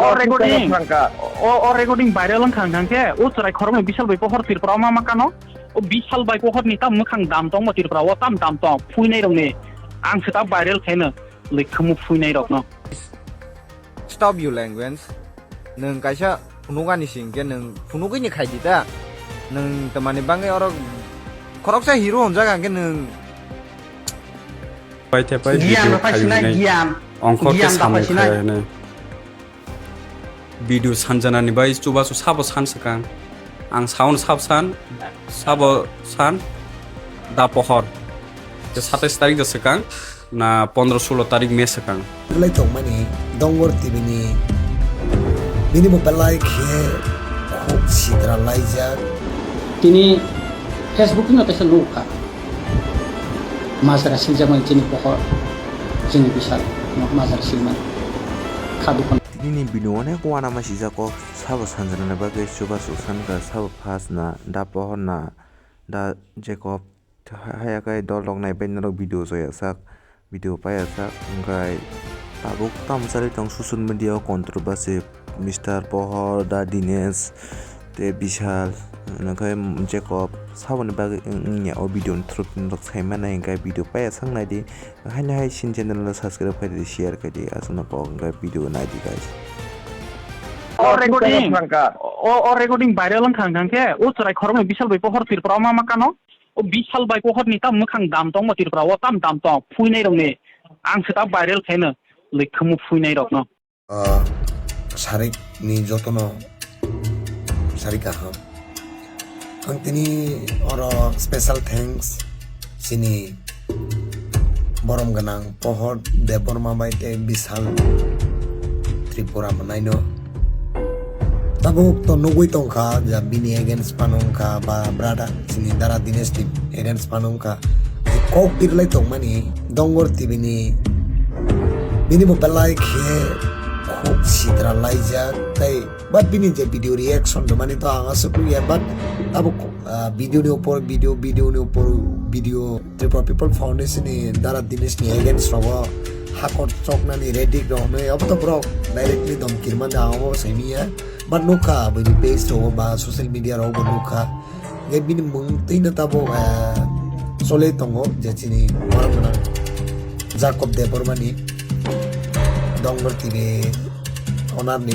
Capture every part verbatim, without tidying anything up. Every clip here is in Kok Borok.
O recording, o, o recording viral wngkha hwnkha khe, o chwrai khoroknwi Bishal bai Pohor Tripura o ma ma kano, o Bishal bai Pohor ni tam mwkhang dam tongmo Tripura o tam dam tong, phuinai rok ni, ang se ta viral khaino, lwi khumu phuinai rok no. Stop your language. Nwng kaisa phunukani sing khe nwng phunugwi ni khai di ta. Nwng tamani bangwi oro khoroksa hero hwnjak hwnkhe nwng. Pai the pai Giyan video rok khai phaisinai, hinai. Giyan. Ongkhor khe Giyan da samung phaisinai. Khai hinai. Video sanjanani bai chubachu sabo san swkang. Ang saun sab san, sabo san, da pohor. Te satais tarik da swkang, na pondro sulo tarik me swkang. Lai tongmani Dongor T V ni bini bo belai khe khuk sitra laijak. Tini Facebook no kaisa nukha. Majra siljakmani chini pohor, chini bisal, majra silmani. Kha dukhan. Tini ni bini onek uanama sijak kok sabo sanjrana bagwi chubachu sankha sabo phas na da pohor na da Jacob. Haya khe dol rok nai bai norok video soyajak, video paiajak, hwnkhe tabuk tamo chali tong social media o controversy, Mister Pohor, Da Dinesh, tei Bishal, hwnkhe Jacob, saboni bagwi wng-, wngya o video ni through norok sai mannai, hwnkhe video paiya sak naidi, haino hai chini channel no subscribe khaidi, share khaidi, aswkno kok hwnkhe video naidi guys. O recording, o, o recording viral wngkha hwnkha khe, o chwrai khoroknwi Bishal bai Pohor Tripura o ma ma kano. O Bishal bai Pohor ni tam mwkhang dam tongmo Tripura o tam dam tong phuinai rok ni. Ang se ta viral khaino lwi khumu phuinai rok no. Ah, sarik ni jotono sarik kaham. Ang tini oro special thanks chini borom gwnang Pohor Debbarma bai tei Bishal Tripura mwnaino. Tabuk to nugwi tongkha ja bini against phano wngkha ba brother chini Dara Dinesh ni against phano wngkha. Kok birlai tongmani Dongor T V ni bini bo belai khe khuk sitra laijak tei but bini je video reaction rwmani to ang aswk nukya but tabuk ah, video ni upor video, video ni upor video, Tripura People Foundation ni Dara Dinesh ni against rogo hakor choknani ready rok hinwi obo to borok directly domkirma da obo saimiya. But nukha bini page rogo ba social media rogo bo nukha. Ge bini mung twino tabuk ah, chole tongo je chini borok gwnang Jacob Debbarma ni Dongor T V owner ni.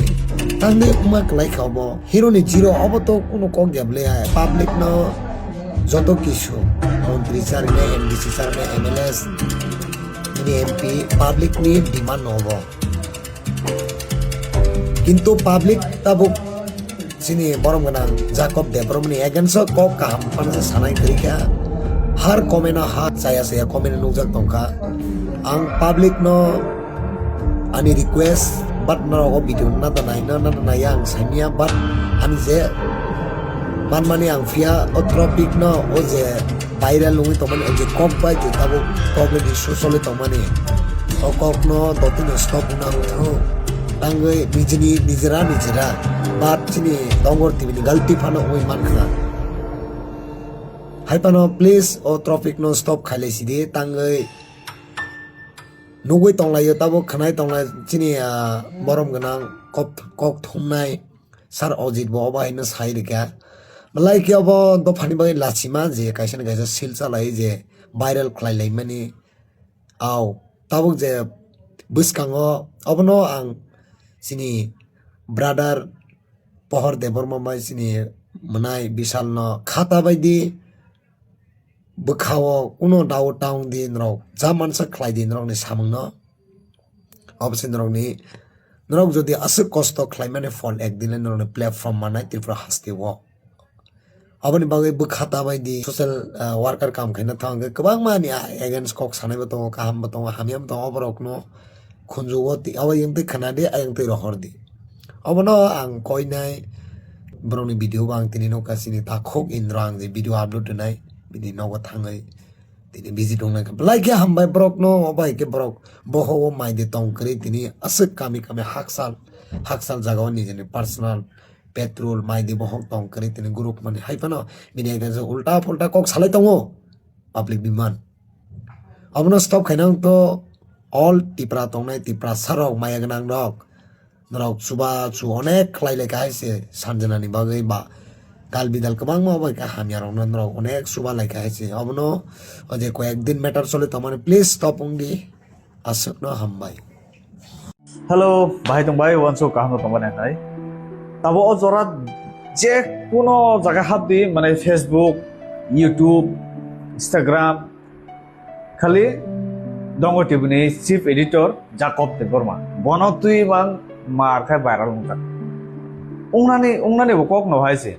Tangwi wngma kwlai kha obo. Hero ni zero obo to kuno kok ya bwle ai. Public no joto kisu montri sir ne M D C sir ne M L A bini M P public ni demand no obo. Kintu public tabuk chini borom gwnang Jacob Debbarma ni against o kok kaham phano se sanai kwrwi kha. Har comment o ha chaya chaya comment o nukjak tongkha. Ang public no ani request, but norok o video no nai no nai ang saimya, but ani je manmani ang phiya o topic no o je viral wngwi tongmani o je kok bai je tabuk problem issue choli tongmani o kok no dotino stop wngna wngthung tangwi nijini nijera nijera but chini Dongor T V ni galti phano wngwi mankha. Hai phano please o topic no stop khailai sidi tangwi nugwi tonglaio tabuk khwnai tonglai chini ah, borom gwnang kok kok thumnai. Sir Ojit bo obo haino sai rikha. Belai khe obo dophani bagwi lachima je kaisa ni kaisa sil chalai je viral khlai laimani. Au, tabuk je bwskango obono ang chini brother Pohor Debbarma bai chini mwnai Bishal no khata bai di bwkha o kuno doubt ta wng di norok ja mansa khlai di norok ni samung no. Obo se norokni, norok jodi aswk kosto khlaimani phol ekdin le norokni platform mannai Tripura haste o. Aboni bagwi bwkha ta bai di social, ah, worker kam khaina thang khe kwbangma ni against kok sanai bo tongo, kaham bo tongo, hamya bo tongo, oborokno khunju o twi, abo yang twi khna di, ayang twi rohor di. Obono ang koinai borokni video bo ang tini nukha chini takhuk indro ang je video upload rwnai bini nogo thangwi. Tini busy tongnaikha. Belai khe hambai borokno, obo hai khe borok boho o mai de tong kwrwi tini aswk kami kami haksal, haksal jaga o nijini personal petrol mai de bohok tong kwrwi tini guruk mani hai phano bini against o ulta pulta kok salai tongo public biman. Obono stop khaina wngto all Tipra tongnai Tiprasa rok maya gwnang rok. Norok chuba chu onek khlai lai kha hai se sanjana ni bagwi ba gal bidal kwbangma bai kha hamya rokno norok onek chuba lai kha hai se. Obono o je koyek din matter choli tongmani, please stop wngdi. Aswkno hambai. Hello, bahai tong bai, wanso kaham tong bai nai. Tabo o jora je kuno jaga hap di, mane Facebook, YouTube, Instagram, khali Dongo T V ni chief editor Jacob Debbarma. Bono twi mang mar khai viral wngkha. Ungnani, ungnani bo kok no hai se.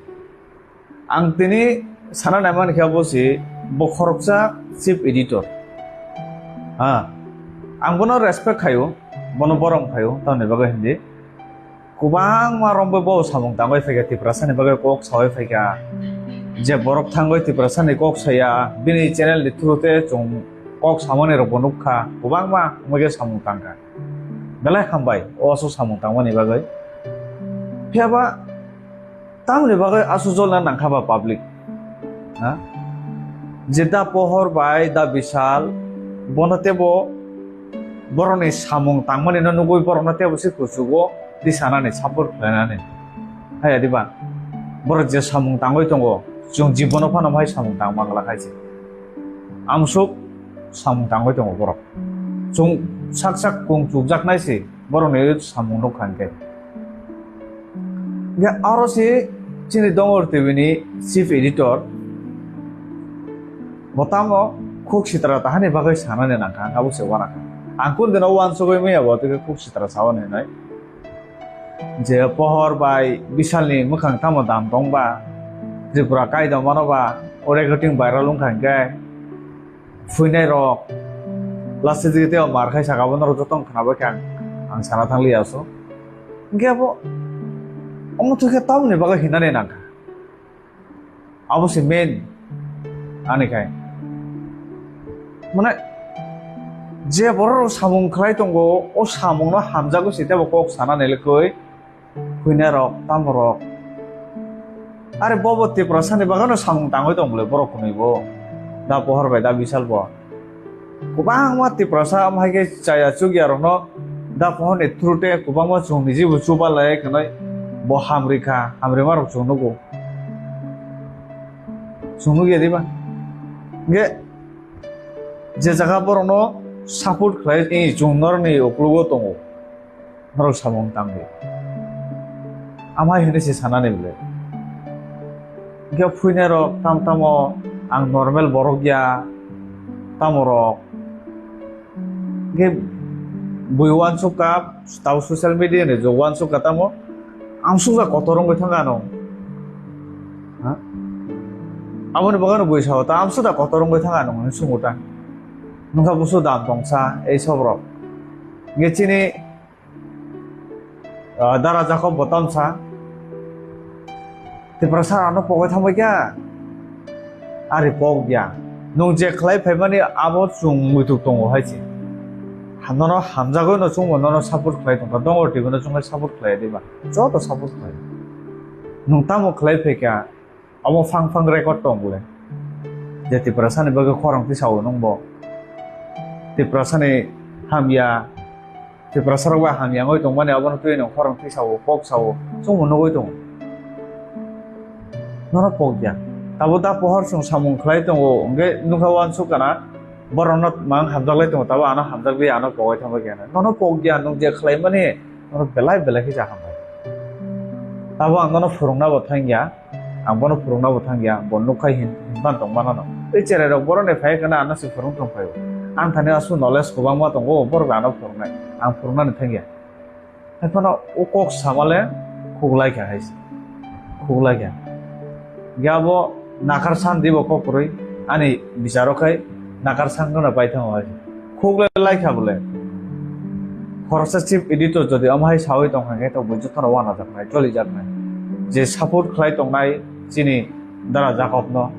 Ang tini sana naimani khe abo se bo khoroksa chief editor. Ha, ang bono respect khaio, bono borom khaio, tamni bagwi hindi. Kwbangma romwi bo samung tangwi phaikha, Tiprasani bagwi kok sawi phaikha. Je borok thangwi Tiprasani kok saya, bini channel ni through te chwng kok samani rokbo nukha, kwbangma wngwi khe samung tangkha. Belai hambai, o aswk samung tangmani bagwi. Phiyaba tamoni bagwi aswk jolna nangkha ba public? Ha? Je da Pohor bai da Bishal, bono tebo borokni samung tangmani no nugwi borokno tebo se kuchugo di sanani, support khlainani. Haya diba? Borok je samung tangwi tongo, chwng jibono phano hai samung tang mangla khai se. Amsuk samung tangwi tongo borok. Chwng sak sak kung chukjaknai se borokni samung nukha hinkhe. Ya, aro se chini Dongor T V ni chief editor, bo tamo khuk sitra tahani bagwi sanani nangkha, ang abo se uanakha. Ang kundino uansugwi manya bo tei khuk sitra sawi hinwi. Je Pohor bai Bishalni mwkhang tamo dam tongba, Tripura kaidom mano ba, o recording viral wngkha hinkhe. Phuinai rok, last digite o mar khai saka, bono rok joto khna bai khe ang, ang sana thang liya so. Hinkhe abo, omo thwikhe tamoni bagwi hinani nangkha. Abo se main ani khai. Mane, je borok rok samung khlai tongo, o samung no hamjagwi se tebo kok sana nai lekoi. Phuinai rok, tamo rok. Are bobo Tiprasa ni bagwi no samung tangwi tong bole borok kwnwi bo. Da Pohor bai da Bishal bo. Kwbangma Tiprasa am hai khe chaya chukya rok no da Pohor ni through te kwbangma chwng ni jibo chuba lai kwnwi bo hamri kha, hamri ma rok chwng nugo. Chwng nugya diba? Ge je jaga borok no support khlai, eh, chwng norok ni uklogo tongo. Norok samung tangdi. Amhai hwnwi se sanani bwle. Hinkhe phuinai rok tam tamo ang normal borok ya, tamo rok. Hinkhe bui uansuk kha, tabo social media ni jug uansuk kha tamo. Amsuk da kotor wngwi thang ano. Ha? Aboni bagwi no bui sao, ta amsuk da kotor wngwi thang ano hwnwi swngo ta. Nungkha busu dam tongsa, ei sob rok. Hinkhe chini Ah, Dara Jakob bo tamsa. Tiprasa ano pogwi thangbai kha. Ari pok ya. Nwng je khlai phaimani abo chwng muituk tongo hai se. Ha, nono hamjagwi no chwngbo nono support khlai tongkha. Dongor T V no chwngkhe support khlai diba. Joto support khlai. Nwng tamo khlai phaikha. Omo phang phang record tong bole. Je Tiprasa ni bagwi khorang tisao nwng bo. Tiprasa ni hamya, Tiprasa rok bai hamya wngwi tongmani abono twi nwng khorang tisao, kok sao, chwngbo nugwi tongo. Nono pok ya. Tabo da pohor chwng samung khlai tongo, hwnkhe nukha uansuk kana, borokno mang hamjaklai tongo, tabo ano hamjakdi, ano pogwi thangbai khe. Nono pok ya, nwng je khlaimani, nono belai belai khe cha hambai. Tabo ang nono phwrwngna bo thang ya. Ang bono phwrwngna bo thang ya, bo nukha hin, hinpan tong mano no. Tei cherai rok borok ni phai kana ano se phwrwng tong phai o. Ang thani asu knowledge kwbangma tongo, borok ano phwrwngnai. Ang phwrwngnani thang ya. Hai phano o kok samale khuklai kha hai se. Khuklai kha. Ya bo nakar san di bo kok kwrwi ani bicharo khai nakar san gana pai thango hai se. Khuklai lai kha bole. Khoroksa chief editor jodi omo hai sawi tong kha khe to bo jotono wanajaknai, cholijaknai. Je support khlai tongnai chini Dara Jakob no.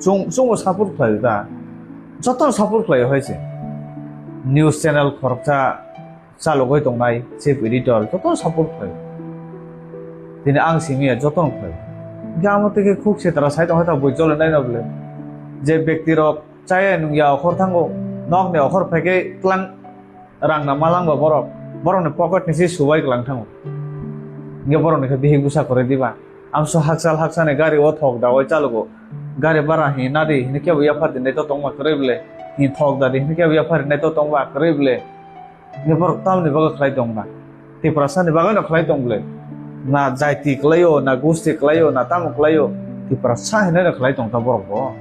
Chwng, chwngbo support khlai da. Jotono support khlai hai se. News channel khoroksa chalogwi tongnai chief editor jotono support khlai. Tini ang simi ya jotono khlai. Gamo tike khuk se tara sai tong kha ta bui chole nai no bole. Je bekti rok Chaya nungya okhor thango, nokni okhor phaikhe tlang rangna malangba borok. Borokni pocket ni si subai klang thango. Hingke borokni khe bihik bwsa kwrwi diba. Amso hakchal hakchani gari o thok dawai chalogo. Gari bara hi nadi hini kebo yaphar dinai to tongma kwrwi ble. Hi thok dadi hini kebo yaphar dinai to tongma kwrwi ble. Hini borok tamni bagwi khlai tongna. Tiprasani bagwi no khlai tong ble. Na jaiti kwlaio, na gusti kwlaio, na tamo kwlaio. Tiprasa hinai no khlai tong ta borok bo.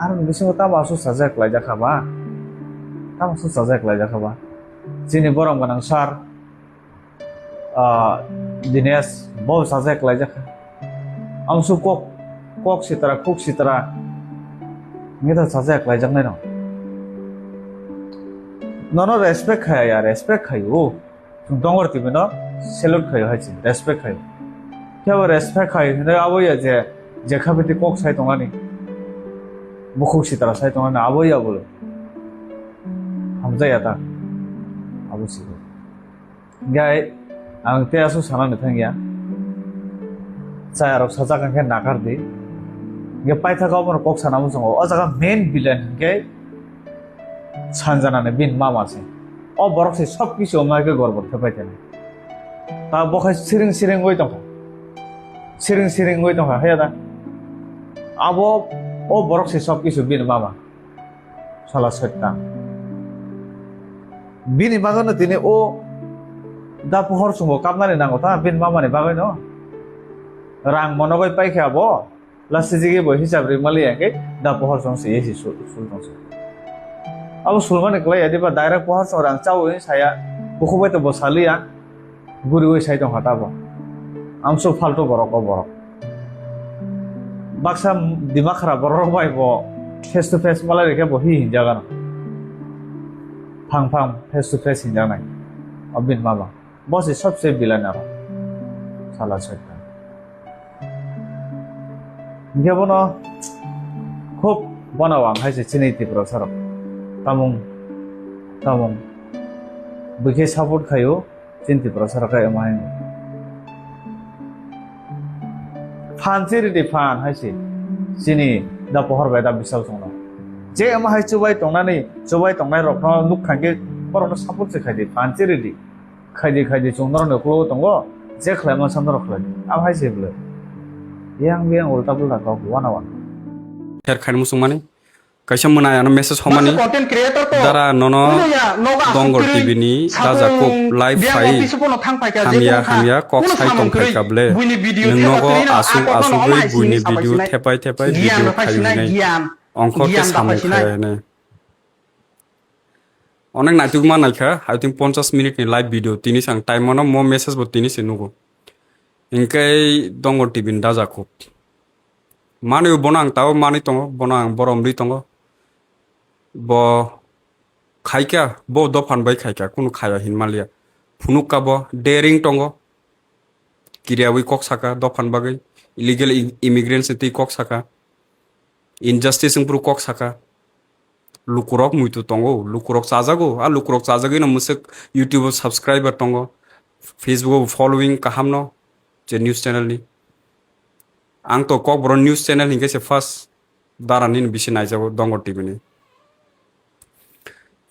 Aroni bisingo tamo aswk sajak kwlai jakha ba. Tamo aswk sajak kwlai jakha ba. Chini borom gwnang sir, ah, Dinesh, bo sajak kwlai jakha. Amso kok, kok sitra, kok sitra. Ngi ta sajak kwlai jaknai no. Nono respect khaya ya, respect khayo. Chwng dongor tibino salute khayo hai chi, respect khayo. Kebo respect khayo, hinwi abo ya je, je khabiti kok sai tongnani. Bukhuk sitra sai tongnani, abo ya bolo. Hamjaya ta. Abo si. Gai, ang te asu sana ni thang ya. Chaya rok sajak ang khe nakar di. Nge paitha kok bono kok sana muchungo. O jaga main villain hingke Sanjana ni bin mama se. O borok se sob kisu omo hai khe gorbor khe pai tene. Ta bo khai siring siring oi tongkha. Siring siring oi tongkha, he da. Abo o borok se sob kisu bin mama. Sala soitan. Bini bagwi no tini o da pohor chungo kapnani nango ta bin mama ni bagwi no. Rang monogoi pai khe abo. Last jigi bo hisab ri mali ya khe da pohor chong se yesi sul sul tong se. Abo sulmani kwlai ya diba direct pohor chong rang chawi saya. Bukhuk bai to bo saliya. Guriwi sai tongkha tabo. Amso faltu borok o borok. Baksa dimakhra borok bai bo face to face malai rikhe bo hi hinjagano. Phang phang face to face hinjaknai. Obin mama. Bo se sobse villain aro. Sala soitan. Hingke bono khub bono ang hai se chini Tiprasa rok. Tamung, tamung. Bwkhe support khayo. Chini Tiprasa rok khe emo hai. Phan chiri di phan hai se. Chini da pohor bai da bisal tongno. Je emo hai chubai tongnani, chubai tongnai rokno nuk khankhe borokno support se khai di phan chiri di. Khai di khai di chwng norokni uklogo tongo. Je khlai mansa norok khlai di. Abo hai se bwle. Yang biyang ulta pulta kok wana wana. Her khaini muchung mani. Kaisa mwnai ano message homani. Dara nono Dongor T V ni daja kok live phai. Hamya hamya kok sai tong khai ka ble. Nwng nogo asuk asugwi buini video thepai thepai video khai hinai. Ongkhor khe samung khai hinai. Onek naitugma naikha, I think ponchas minute ni live video tini sang time mano mo message bo tini se nugo. Hingke Dongor T V ni daja kok. Manwi bono ang tao manwi tongo, bono ang borom ri tongo. Bo khaikha, bo dophan bai khaikha, kunu khaya hin maliya. Phunukka bo, daring tongo. Kiriyawi kok saka, dophan bagwi. Illegal i-, immigrants ni twi kok saka. Injustice wngphuru kok saka. Lukurok muitu tongo, lukurok chajago. A lukurok chajagwino mwswk YouTube o subscriber tongo. Facebook o following kahamno, je news channel ni. Ang to Kokborok news channel hinkhe se first dara nini bisi naijago Dongor T V ni.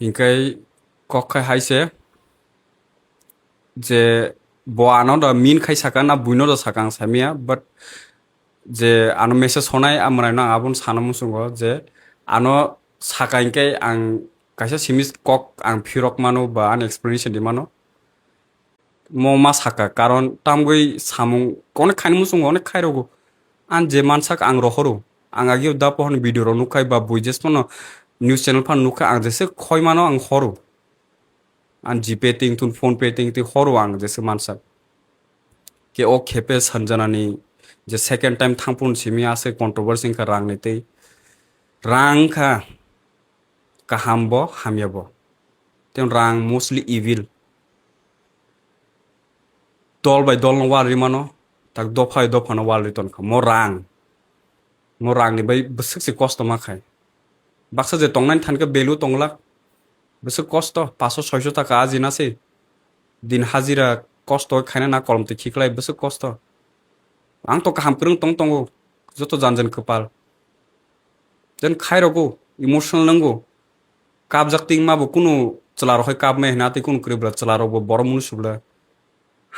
Hinkhe kok khai hai se je bo ano da min khai saka na buino da saka ang samya, but je ano message honai amwrai no ang abono sana muchungo je ano saka hinkhe ang kaisa simi kok ang phirok mano ba ani explanation di mano. Mo ma saka, karon tamgwi samung onek khaini muchungo onek khai rogo. Ang je mansak ang rohoro. Ang agio da pohorni video rok nukkhai ba bui jesmano news channel phan nukha ang jese khoi mano ang horo. Ang GPay ting tun PhonePe ting twi horo ang jese mansak. Ke o khepe Sanjanani je second time thangphuru simi ase controversy wngkha rangni tei. Rang wngkha kaham bo hamya bo. Tei rang mostly evil. Dol bai dol no wal ri mano, tak dopha bai dopha no wal ri ton kha. Mo rang, mo rang ni bai bwswk se kosto ma khai. Baksa je tongnai than khe belu tong lak, bwswk kosto, paso soiso taka aji na se. Din hajira kosto khaina na kolom twi khiklai bwswk kosto. Ang to kaham kwrwng tong tongo, joto jan jan kwpal. Jen khai rogo, emotional nango. Kapjak ting ma bo kunu chwla rok hai kap mai hwna tei kunu kwrwi bwla chwla rok bo borok munu subla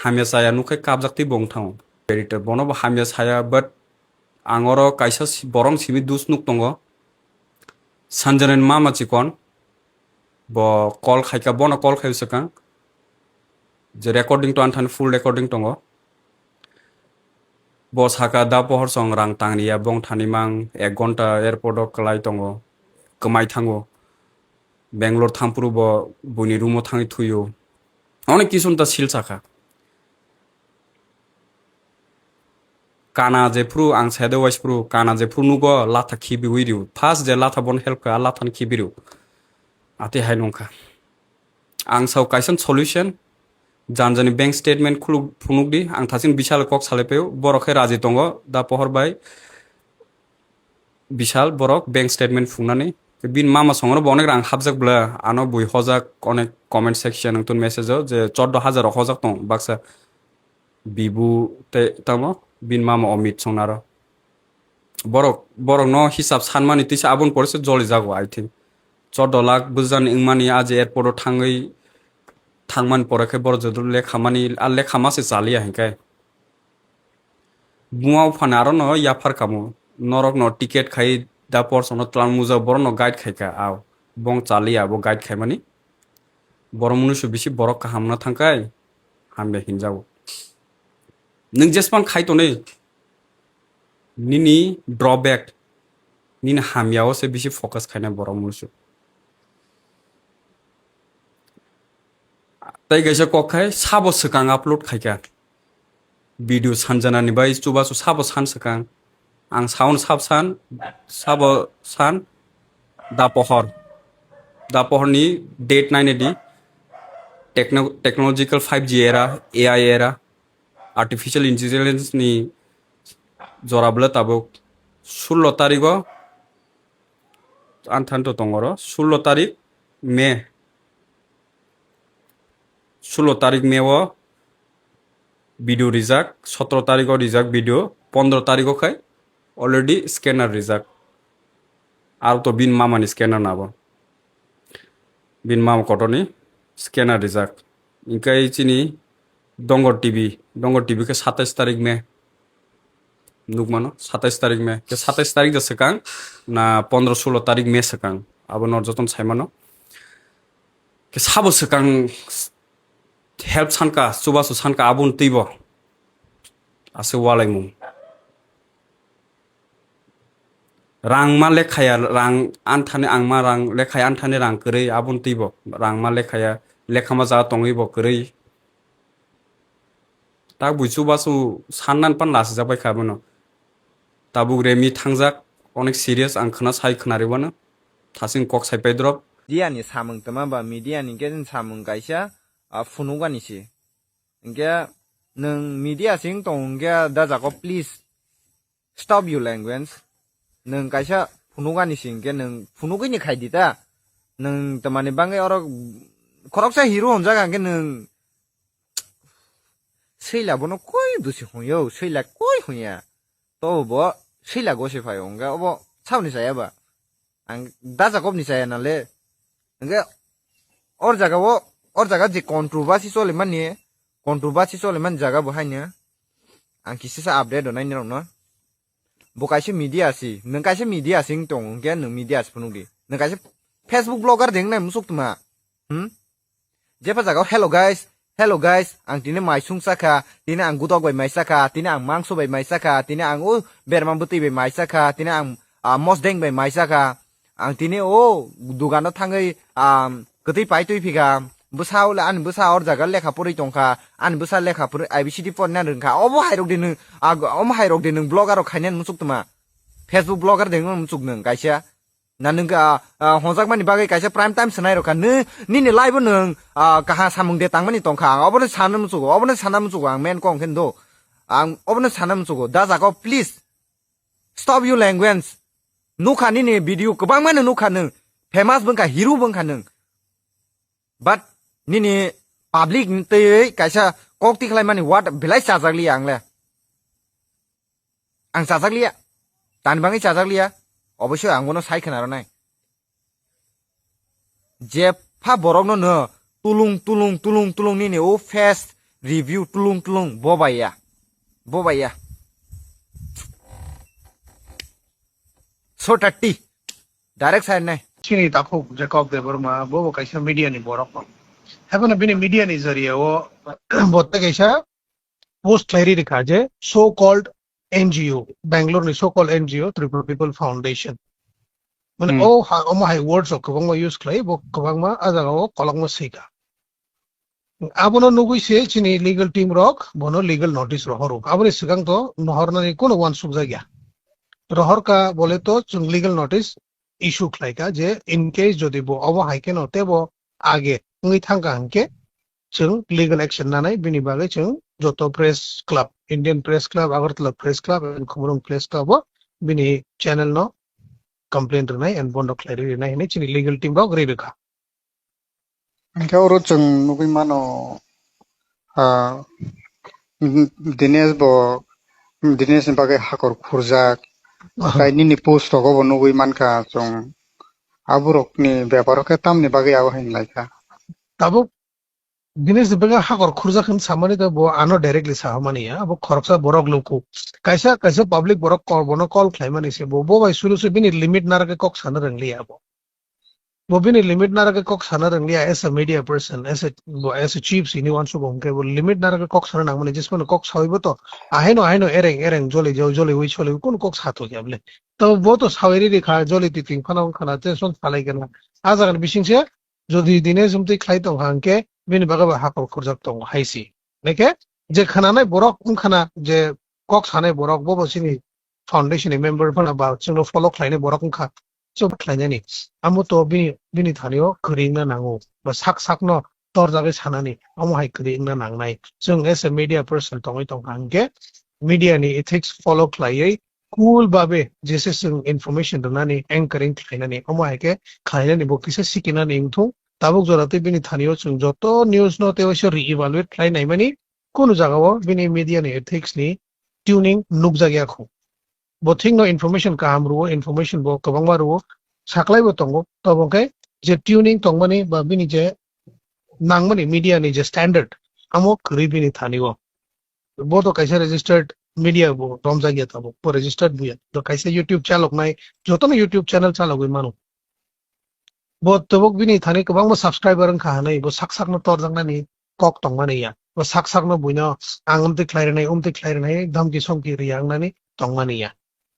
hamya chaya nuk khai kapjak tei bo wng thango. Editor bono bo hamya saya, but ang oro kaisa si-, borok simi dus nuk tongo. Sanjana ni mama chikon, bo call khaika, bono call khai swkang je recording to anthani full recording tongo. Bo saka da pohor song rang tangriya bong thani mang ek gonta airport o kwlai tongo, kwmai thango. Bangalore thampuru bo buini room o thangwi thuyo. Onek kisu ta sil saka. Kana je phuru ang sede wais phuru kana je phuru nugo latha khibiwi riu. First je latha bon help kha, a latha ni khibiru. Ati hai nungkha. Ang sao kaisa solution. Janjani bank statement khuluk phunuk di. Ang thasing bisal kok salai paio. Borok khe raji tongo da pohor bai. Bisal borok bank statement phungnani. Bin mama songro bo onek rang hapjak bla. Ano bui hojak onek comment section wngtun message o je choddo hajar rok hojak tong baksa. Bibu tei tamo bin mama Omit songnaro. Borok, borok no hisab sanmani tisa aboni pore se joli jago, I think. Choddo lakh bujani wngmani aje airport o thangwi thangmani pore khe borok joto lekhamani, a lekhama se chaliya hinkhe. Buma uphani aro no yaphar kamo. Norok no ticket khai da porsono tlang muja borok no guide khai kha. Aw, bong chaliya bo guide khai mani. Borok munusu bisi borok kaham na thangkai. Hamya hinjago. Nwng jespan khai tonwi, nini drawback, nini hamya o se bisi focus khaina borok munusu. Tei kaisa kok khai sabo swkang upload khaika. Video sanjana ni bai chubachu sabo san swkang. Ang sao sab san, sabo san, da pohor. Da pohor ni date naina di. Techno-, technological five G era, A I era, artificial intelligence ni jora bwle tabuk sullo tarigo, anthanto tongoro, sullo tarik May. Sullo tarik May o video rijak, sotro tarigo rijak video, pondro tarigo khai already scanner rijak. Aro to bin mamani scanner nabo. Bin mama kotorni scanner rijak. Ingkai chini Dongor T V, Dongor T V khe satais tarik May. Nukmano, satais tarik May. Khe satais tarik da swkang, na pondro sullo tarik May swkang. Abo nor joton saimano. Khe sabo swkang help sanka, chubachu sanka aboni twibo. Ase walaimung. Rang ma lekhaya, rang anthani ang ma rang lekhaya anthani rang kwrwi aboni twibo. Rang ma lekhaya, lekhama jaga tongwi bo kwrwi. Tak bui chubachu sannan pan lasijak bai kha bono. Tabuk remi thangjak, onek serious ang khna sai khna ribano. Thasing kok sai pai drop. Media ni samung tama ba media ni khe samung kaisa, a, phunukani si. Hinkhe nwng media sing tong hinkhe da jago please stop your language. Nwng kaisa phunukani si hinkhe nwng phunukgwi ni khai di ta. Nwng tamani bangwi oro khoroksa hero hwnjak hinkhe nwng Swila bono koi busi hwnyo, swila koi hwnya. To bo swila gosi phai hwnga obo sauni chaya ba. Ang da Jakob ni chaya nale. Hwnkhe or jaga o, or jaga je controversy chole mani, controversy chole mani jaga bo haino. Ang kisa sa update rwnai nirok no. Bo kaisa media si, nwng kaisa media si wng tong, hwnkhe nwng media si phunuk di. Nwng kaisa Facebook blogger de wngnai musuk tma. Hmm? Jepha jaga o, "Hello guys, hello guys, ang tini mai sung sakha, tini ang gudok bai mai sakha, tini ang mangso bai mai sakha, tini ang o berma bwtwi bai mai sakha, tini ang, ah, mosdeng bai mai sakha." Ang tini o dugano thangwi, um, kwtwi pai twi phikha. Bwsa o le, ani bwsa or jaga lekha porwi tongkha. Ani bwsa lekha porwi I B C D porina rwngkha. Obo hairok de nwng, ag-, omo hairok de nwng blogger rok khainani muchuk tma. Facebook blogger de nwng muchuk nwng kaisa. Na nwng, ah, ah, honjakmani bagwi kaisa prime time swnai rokha. Nw-, nini live o nwng, ah, kaha samung de tangmani tongkha. Ang obono sana muchugo, obono sana muchugo ang main kong khe do. Ang obono sana muchugo. Da jago, please. Stop your language. Nukha nini video kwbangma no nukha nwng. Famous bwngkha, hero bwngkha nwng. But nini public ni twi kaisa kok tikhlaimani word belai chajakliya ang le. Ang chajakliya. Tani bangwi chajakliya. Oboisoi ang bono sai khna rwnai. Je Pha borokno no tulung tulung tulung tulung nini o face review tulung tulung bobaiya. Bobaiya. So thirty. Direct side nai. Chini takhuk Jacob Debbarma, bo bo kaisa media ni borok. Haibano bini media ni jariya o bo tei kaisa post khlai ri rikha je so called N G O, Bangalore ni so called N G O, Tripura People Foundation. Mane Hmm. o ha, omo hai words rok kwbangma use khlai, bo kwbangma a jaga o kolokma swika. Abono nugui se chini legal team rok bono legal notice rohoro. Aboni swkang to nohornani kono uansuk jakya. Rohorka bole to chwng legal notice issue khlaika je in case jodi bo obo hai kheno tebo age wngwi thangka hinkhe chwng legal action nanai, bini bagwi chwng joto press club, Indian Press Club, Agartala Press Club, and Khumulwng Press Club o bini channel no complaint rwnai and bondo khlai rwnai hinwi chini legal team rok ri rwkha. Hingke oro chwng nugui mano, ah, Dinesh bo, Dinesh ni bagwi hakor khurjak. Aha. Tai nini post rogo bo nugui mankha chwng. Aborok ni beparo khe tamni bagwi abo hinlaikha. Tabuk Dinesh ni bagwi hakor khurjak hin samani to bo ano directly sahamani ya. Abo khoroksa borok luku. Kaisa, kaisa public borok call, bono call khlaimani se bo. Bo bai suru se bini limit narake kok sana rwngli abo. Bo bini limit narake kok sana rwngli ya as a media person, as a, bo as a chief sini uansuk hwnkhe bo limit narake kok sana nangmani. Jismano kok sawi bo to ahaino, ahaino ereng, ereng joli jau, joli wi soli wi kunu kok sato kya bole. To bo to sawi ri ri kha, joli twi ting phano wngkha na, tension salai gana. A jaga ni bising se jodi Dinesh umtwi khlai tong kha hwnkhe bini bagwi bo hakor khurjak tongo hai si. Neke je khananai borok wngkha na, je kok sanai borok bo bo sini foundation ni member phano ba chwngno follow khlainai borok wngkha. Chwng khlainani. Amo to bini, bini thani o kwrwi wngna nango. Ba sak sakno torjagwi sanani. Amo hai kwrwi wngna nangnai. Chwng as a media person tongwi tongkha hwnkhe media ni ethics follow khlaiwi cool babe jese chwng information rwnani, anchoring khlainani, omo hai khe khlainani bo kisa sikinani wngthung. Tabuk jora tei bini thani o chwng joto news no tei waisa re-evaluate khlai naimani, kunu jaga o bini media ni ethics ni tuning nukjak ya khu. Bo thik no information kaham rwo, information bo kwbangma rwo, saklai bo tongo. Tobo khe je tuning tongmani ba bini je nangmani media ni je standard, amo kwrwi bini thani o. Bo to kaisa registered media bo romjak ya tabuk, bo registered buya. To kaisa YouTube chaloknai, jotono YouTube channel chalogwi mano. Bo tabuk bini thani kwbangma subscriber wngkha hwnwi, bo sak sakno torjaknani kok tongmani ya. Bo sak sakno buino ang umtwi khlai rwnai, umtwi khlai rwnai, dhamki somki riya wngnani tongmani ya.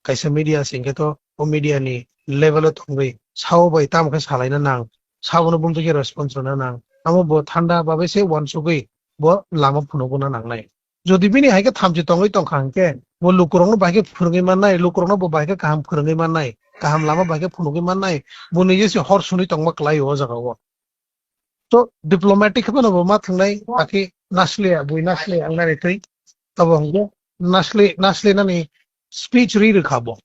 Kaisa media se hwnkhe to o media ni level o thangwi sao bai tamo khe salaina nang, sabono bumtwi khe response rwna nang. Amo bo thanda babai se uansugwi bo lama phunukna nangnai. Jodi bini hai khe thamchi tongwi tongkha hwnkhe, bo lukurokno bai khe phwrwngwi mannai, lukurokno bo bai khe kaham phwrwngwi mannai, kaham lama bai khe phunugwi mannai, bo nije se hor suni tongma klai o jaga o. To diplomatic khe phano bo ma thwngnai, akhe nasle ya, bui nasle ya wngnani twi. Abo hwnkhe nasle, nasle nani speech ri rwkha bo.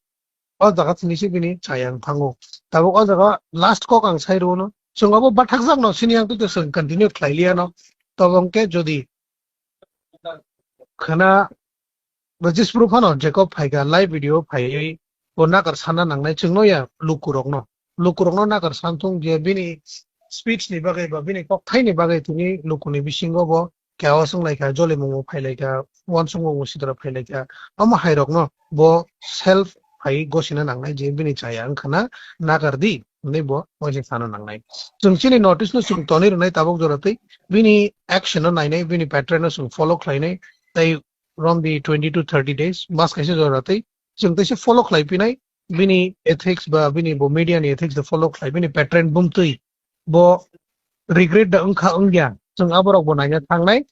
O jaga thini se bini chayang thango. Tabuk o jaga last kok ang sai rwno. Chwng abo bathakjak no sini ang twi to chwng continue khlai liya no. Tabuk hwnkhe jodi khwna bo Jispru phano Jacob phaikha live video phaiwi bo nakar sana nangnai chwngno ya lukurokno. Lukurokno nakar santhung je bini speech ni bagwi ba bini kokthai ni bagwi tini lukuni bisingo bo chaos wnglaikha, jolimung bo phailaikha, uansukmung bo sidra phailaikha. Omo hairokno bo self phai gosina nangnai je bini chaya wngkhana nakar di hwnwi bo waisa sana nangnai. Chwng chini notice no chwng tonwi rwnai tabuk jora twi bini action no nainai, bini pattern no chwng follow khlainai, tei from the twenty to thirty days, mas kaisa jora twi chwng teisa follow khlai pinai, bini ethics ba bini bo media ni ethics da follow khlai, bini pattern bumtwi bo regret da wngkha wngya, chwng aborok bo naina thangnai.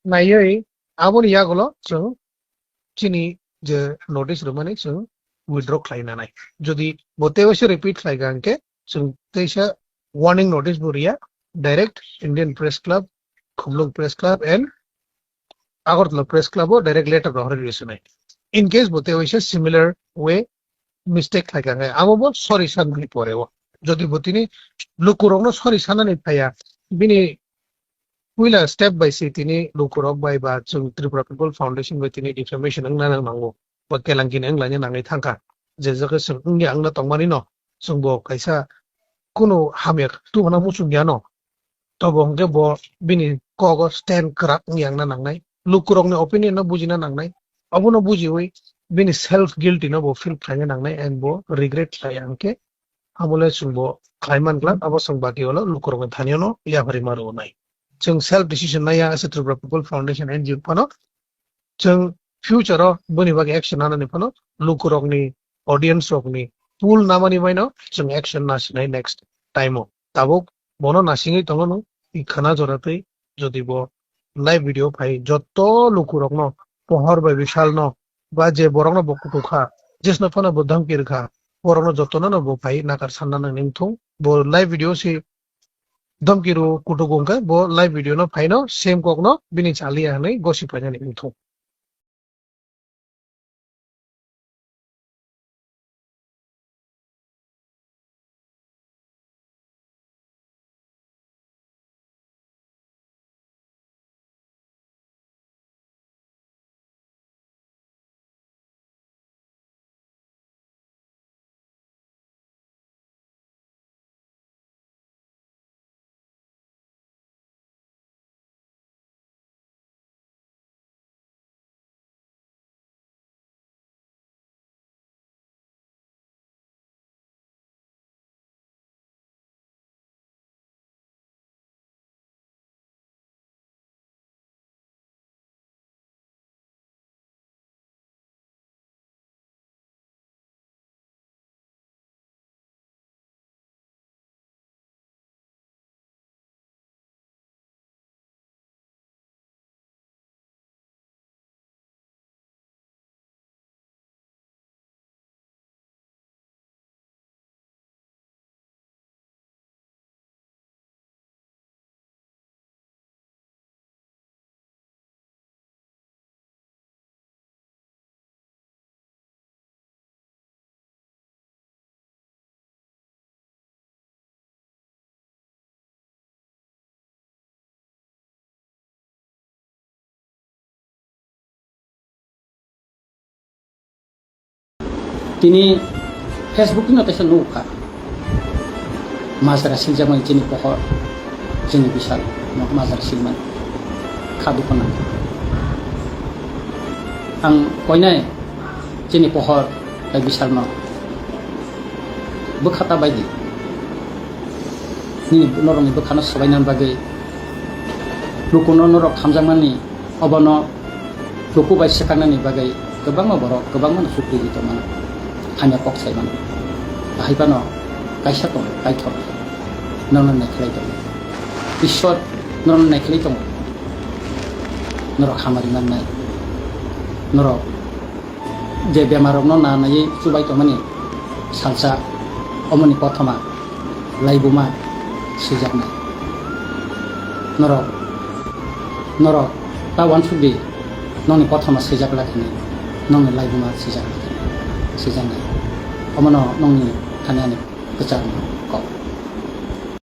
Naiwi aboni yagulo chwng chini je notice rwmani chwng withdraw khlai nanai. Jodi bo tei waisa repeat khlai kha hwnkhe chwng teisa warning notice bo riya, direct Indian Press Club, Khumlung Press Club and Agartala Press Club o direct letter rohorwi rwswnai. In case bo tei waisa similar way mistake khlai kha hwnkhe abo bo sorry sanani pore o. Jodi bo tini lukurokno sorry sanani phaiya, bini puila step by se tini lukurok bai ba chwng Tripura People Foundation bai tini defamation wngna nang nango, ba kelangkini wnglaina nangwi thangkha. Je jaga chwng wngya wngna tongmani no, chwng bo kaisa kunu hamya tubuna muchung ya no. Tobo hwnkhe bo bini kogo stand kwrak wng yang na nangnai. Lukurokni opinion no bujina nangnai. Obono bujiwi bini self guilty no bo feel khlaina nangnai and bo regret khlai ya hwnkhe, abo le chwng bo khlai man glak, abo chwng baki ulo lukurokni thani no yapharwi ma rwnai. Chwng self decision naiya as a Tripura People Foundation N G O phano chwng future o boni bagwi action nanani phano lukurokni, audience rokni pool namani baino chwng action nasinai next time o. Tabuk bono nasingwi tongo no, i khana jora twi jodi bo live video phai jotto lukurokno, Pohor bai Bishalno ba je borokno bo kutukha, jesno phano bo dhamki rwkha, borokno jottono no bo phai nakar sanna nang ning thung. Bo live video si dhamki rw kutuk wngkha, bo live video no phaino same kokno bini chaliya hwnwi gosi phainani wngthung. Tini Facebook no teisa nukha. Majra siljakmani chini pohor, chini bisal no majra silmani. Kha dukho nang. Ang koinai chini pohor bai bisal no bwkha ta bai di. Nini norokni bwkhano swbaina bagwi lukuno norok hamjakmani obono luku bai swkaknani bagwi kwbangma borok kwbangma no chukri di tongmano, hamya kok sai mano. Bahai phano kaisa tongo, Kaitor norokno naikhlai tongo. Ishwar norokno naikhlai tongo. Norok hamari mannai. Norok je bemarrokno nanaiwi chubai tongmani salsa omoni kothoma laibuma swijaknai. Norok, norok ta uansukdi, nokni kothoma swijak lakhini, nokni laibuma swijak lakhini, swijaknai. Omono nokni thani ani kwchangni kok.